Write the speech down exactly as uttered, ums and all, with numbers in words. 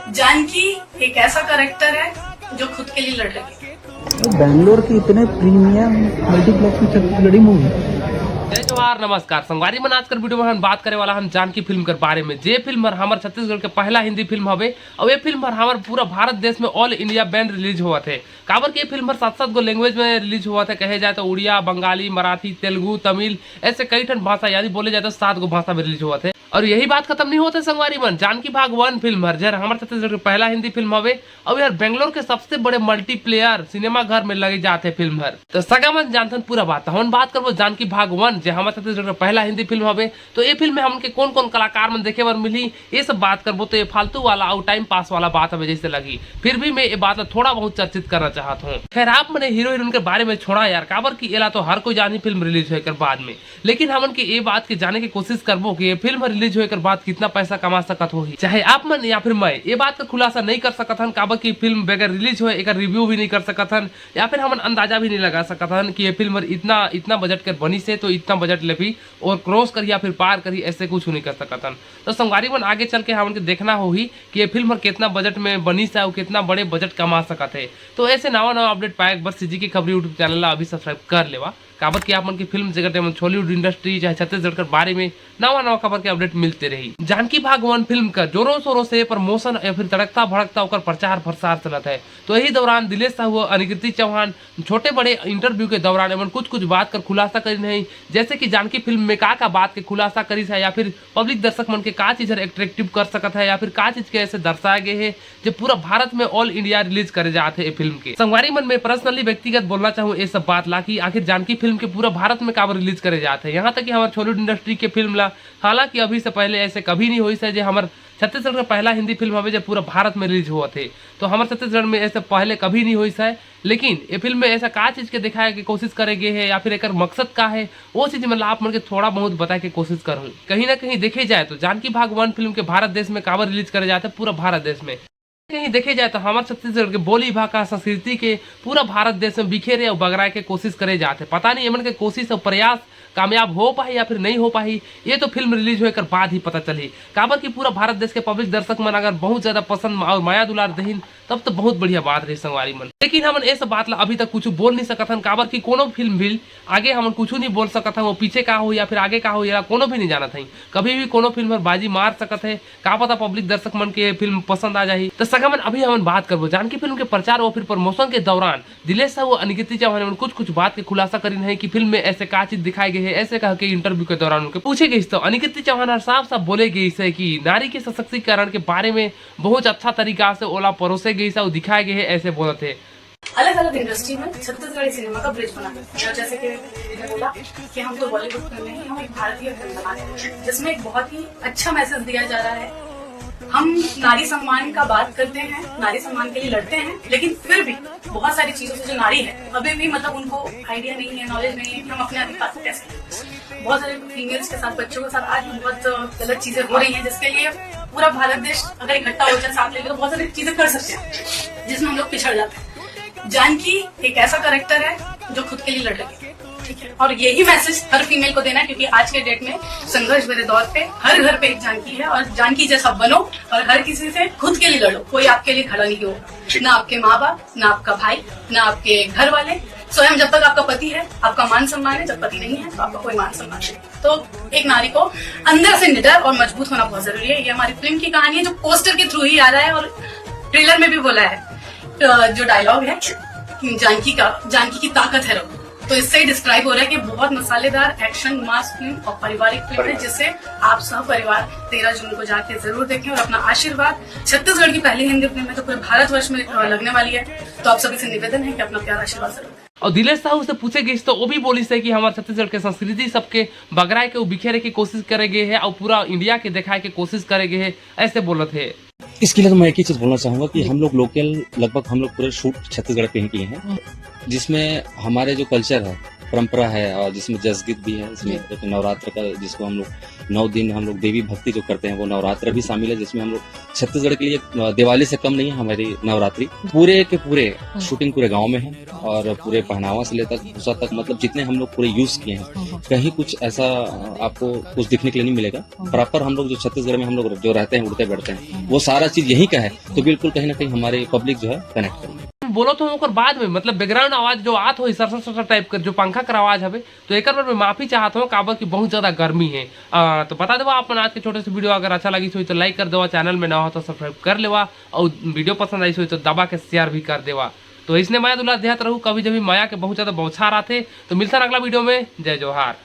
जानकी एक ऐसा कैरेक्टर है जो खुद के लिए लड़ रही है। बैंगलोर के इतने प्रीमियम मल्टीप्लेक्स में छत्तीसगढ़ी मूवी। जय जोहार, नमस्कार संगवारी मन। आजकल वीडियो में हम बात करे वाला हम जानकी फिल्म के बारे में, जे फिल्म हर हमर छत्तीसगढ़ के पहला हिंदी फिल्म हवे। और ये फिल्म हर हमर पूरा भारत देश में ऑल इंडिया बैन रिलीज होवत है। काबर के ये फिल्म हर सात सात गो लैंग्वेज में रिलीज होवत है। कहे जाए तो उड़िया, बंगाली, मराठी, तेलुगु, तमिल, ऐसे कई ठन भाषा यानी बोले जाए तो सात गो भाषा में रिलीज होवत है। और यही बात खत्म नहीं होते संगवारी मन, जानकी भाग वन फिल्म हर जर हमर छत्तीसगढ़ के पहला हिंदी फिल्म हवे। और यार बेंगलोर के सबसे बड़े मल्टीप्लेयर सिनेमा घर में लगे जाते फिल्म हर। तो सगा मन जानथन पूरा बात। हमन बात करबो जानकी भाग वन, जे हमर छत्तीसगढ़ के पहला हिंदी फिल्म हवे। तो ये फिल्म में हमन के कौन कौन कलाकार मन देखे बर मिली, ये सब बात करबो। तो ये फालतू वाला और टाइम पास वाला बात हवे जैसे लगी, फिर भी मैं ये बात ला थोड़ा बहुत चर्चित करना चाहत हूँ। खैर, आप मने हीरो हीरोइन के बारे में छोड़ा यार, काबर कि एला तो हर कोई जानी फिल्म रिलीज होए कर बाद में। लेकिन हमन के ये बात के जाने की कोशिश करबो कि ये फिल्म रिलीज होए कर बाद कितना पैसा कमा सकत होही, चाहे आप मन या फिर मैं ये बात का खुलासा नहीं कर सकत हन, काबर कि फिल्म बगैर रिलीज होए एकर रिव्यू भी नहीं कर सकत हन, या फिर हमन अंदाजा भी नहीं लगा सकत हन कि ये फिल्म इतना इतना बजट कर बनी से तो इतना बजट ले भी और क्रॉस करी या फिर पार करी, ऐसे कुछ नहीं कर सकत हन। तो संगवारी मन, आगे चल के हमन के देखना होही कि ये फिल्म हर कितना बजट में बनी से और कितना बड़े बजट कमा सकत है। तो ऐसे नवा नवा अपडेट पाए बर सीजी की खबरी यूट्यूब चैनल ला अभी सब्सक्राइब कर लेवा, काबर कि आप मन के फिल्म जगत एवं छॉलीवुड इंडस्ट्री चाहे छत्तीसगढ़ के बारे में नवा नवा खबर के अपडेट मिलते रही। जानकी भाग वन फिल्म का जोरों शोरों से प्रमोशन या फिर तड़कता भड़कता ओकर प्रचार प्रसार चलत है। तो यही दौरान दिलेश साहू और अनिकृति चौहान छोटे बड़े इंटरव्यू के दौरान एमन कुछ कुछ बात कर खुलासा करिन है, जैसे कि जानकी फिल्म में का का बात के खुलासा करिस है या फिर पब्लिक दर्शक मन के का चीज हर अट्रैक्टिव कर सकत है या फिर का चीज के ऐसे दर्शाए गए है जो पूरा भारत में ऑल इंडिया रिलीज करे जात है ये फिल्म के। संगवारी मन, मैं पर्सनली व्यक्तिगत बोलना चाहूँ ये सब बात ला कि आखिर जानकी फिल्म के पूरा भारत में काबर रिलीज करे जात है। यहाँ तक कि हमारे छॉलीवुड इंडस्ट्री के फिल्म ला, हालांकि अभी से पहले ऐसे कभी नहीं होइस है जे हमर छत्तीसगढ़ का पहला हिंदी फिल्म हवे जो पूरा भारत में रिलीज होवत है। तो हमर छत्तीसगढ़ में ऐसे पहले कभी नहीं होइस है। लेकिन ये फिल्म में ऐसा का चीज के दिखाए के कोशिश करे गए है या फिर एकर मकसद का है, वो चीज मतलब आप मन के थोड़ा बहुत बताए के कोशिश करूँ। कहीं ना कहीं देखे जाए तो जानकी भाग वन फिल्म के भारत देश में काबर रिलीज करे जाते पूरा भारत देश में, कहीं देखे जाए तो हमारे छत्तीसगढ़ के बोली भाखा संस्कृति के पूरा भारत देश में बिखेरे और बगराए के कोशिश करे जाते। पता नहीं एमन के कोशिश और प्रयास कामयाब हो पाही या फिर नहीं हो पाही, ये तो फिल्म रिलीज होए कर बाद ही पता चली। काबर कि पूरा भारत देश के पब्लिक दर्शक मन अगर बहुत ज्यादा पसंद और माया दुलार दहिन, तब तो बहुत बढ़िया बात रही संगवारी मन। लेकिन हमन ये सब बात ला अभी तक कुछ बोल नहीं सकत हन, काबर कि कोनो फिल्म भी आगे हमन कुछ नहीं बोल सकत हन, वो पीछे का हो या फिर आगे का हो, ये कोनो भी नहीं जानत हई। कभी भी कोनो फिल्म हर बाजी मार सकत है, का पता पब्लिक दर्शक मन के फिल्म पसंद आ जाही। तो सगा मन, अभी हमन बात करबो जानकी फिल्म के प्रचार और फिर प्रमोशन के दौरान दिलेश साहू और अनिकृति चौहान मन कुछ कुछ बात के खुलासा करिन है कि फिल्म में ऐसे का चीज दिखाए गए है, ऐसे कह के इंटरव्यू के दौरान उनके पूछे गई तो अनिकृति चौहान हर साफ साफ बोले गई है कि नारी के सशक्तिकरण के बारे में बहुत अच्छा तरीका से ओला परोसे गई है और दिखाए गए है, ऐसे बोलत है। अलग अलग इंडस्ट्री में छत्तीसगढ़ी सिनेमा का ब्रिज बना है। और जैसे कि मैंने बोला कि हम तो बॉलीवुड फिल्म नहीं, हम एक भारतीय फिल्म बना रहे हैं जिसमें एक बहुत ही अच्छा मैसेज दिया जा रहा है। हम नारी सम्मान का बात करते हैं, नारी सम्मान के लिए लड़ते हैं, लेकिन फिर भी बहुत सारी चीजों से जो नारी है अभी भी, मतलब, उनको आइडिया नहीं है, नॉलेज नहीं है कि हम अपने अधिकार को कैसे लें। बहुत सारे फीमेल्स के साथ, बच्चों के साथ आज भी बहुत गलत चीजें हो रही हैं, जिसके लिए पूरा भारत देश अगर इकट्ठा हो जाए, साथ लेके, तो बहुत सारी चीजें कर सकते हैं जिसमें हम लोग पिछड़ जाते हैं। जानकी एक ऐसा कैरेक्टर है जो खुद के लिए लड़ रही है, ठीक है? और यही मैसेज हर फीमेल को देना है, क्योंकि आज के डेट में संघर्ष भरे दौर पे हर घर पे एक जानकी है, और जानकी जैसा बनो और हर किसी से खुद के लिए लड़ो। कोई आपके लिए खड़ा नहीं होगा, ना आपके माँ बाप, ना आपका भाई, ना आपके घर वाले। स्वयं जब तक आपका पति है, आपका मान सम्मान है, जब पति नहीं है तो आपका कोई मान सम्मान नहीं। तो एक नारी को अंदर से निडर और मजबूत होना बहुत जरूरी है। ये हमारी फिल्म की कहानी है, जो पोस्टर के थ्रू ही आ रहा है और ट्रेलर में भी बोला है। अ, जो डायलॉग है जानकी का, जानकी की ताकत है रघु, तो इससे ही डिस्क्राइब हो रहा है कि बहुत मसालेदार एक्शन मास फिल्म और पारिवारिक फिल्म है, जिसे आप सब परिवार तेरह जून को जाके जरूर देखें और अपना आशीर्वाद, छत्तीसगढ़ की पहली हिंदी फिल्म है तो पूरे भारतवर्ष में, अ, लगने वाली है, तो आप सभी से निवेदन है कि अपना प्यार आशीर्वाद जरूर दें। और दिलेश साहू से पूछे गई तो वो भी बोलिस है कि हमारे छत्तीसगढ़ के संस्कृति सबके बगराए के, वो बिखेरे की कोशिश करे गए है और पूरा इंडिया के दिखाए के कोशिश करे गए है, ऐसे बोलत है। इसके लिए तो मैं एक ही चीज़ बोलना चाहूँगा कि हम लोग लोकल, लगभग हम लोग पूरे शूट छत्तीसगढ़ पे ही किए हैं, जिसमें हमारे जो कल्चर है, परंपरा है और जिसमें जसगीत भी है, इसमें एक नवरात्र का, जिसको हम लोग नौ दिन हम लोग देवी भक्ति जो करते हैं, वो नवरात्र भी शामिल है, जिसमें हम लोग छत्तीसगढ़ के लिए, अ, दिवाली से कम नहीं है हमारी नवरात्रि। पूरे के पूरे शूटिंग पूरे गांव में है और पूरे पहनावा से लेकर भूसा तक, मतलब जितने हम लोग पूरे यूज़ किए हैं, कहीं कुछ ऐसा, अ, आपको कुछ दिखने के लिए नहीं मिलेगा। प्रॉपर हम लोग जो छत्तीसगढ़ में हम लोग जो रहते हैं, उठते बैठते हैं, वो सारा चीज़ यहीं का है। तो बिल्कुल कहीं ना कहीं हमारी पब्लिक जो है कनेक्ट करेगी। बोलो तो ओकर बाद में, मतलब, बैकग्राउंड आवाज जो आत होही, सरसर सरसर टाइप कर, जो पंखा कर आवाज हवे, तो एकर बर मैं माफी चाहत हूँ, काबर कि बहुत ज्यादा गर्मी है। आ, तो बता देवा आप मन, आज के छोटे से वीडियो अगर अच्छा लगिस होही तो लाइक कर देवा, चैनल में नवा हो तो सब्सक्राइब कर लेवा, और वीडियो पसंद आइस होही तो दबा के शेयर भी कर देवा। तो इसने मया दुलार देहत रहू, कभी जब भी मया के बहुत ज्यादा बौछार आथे। तो मिलथन अगला वीडियो में, जय जोहार।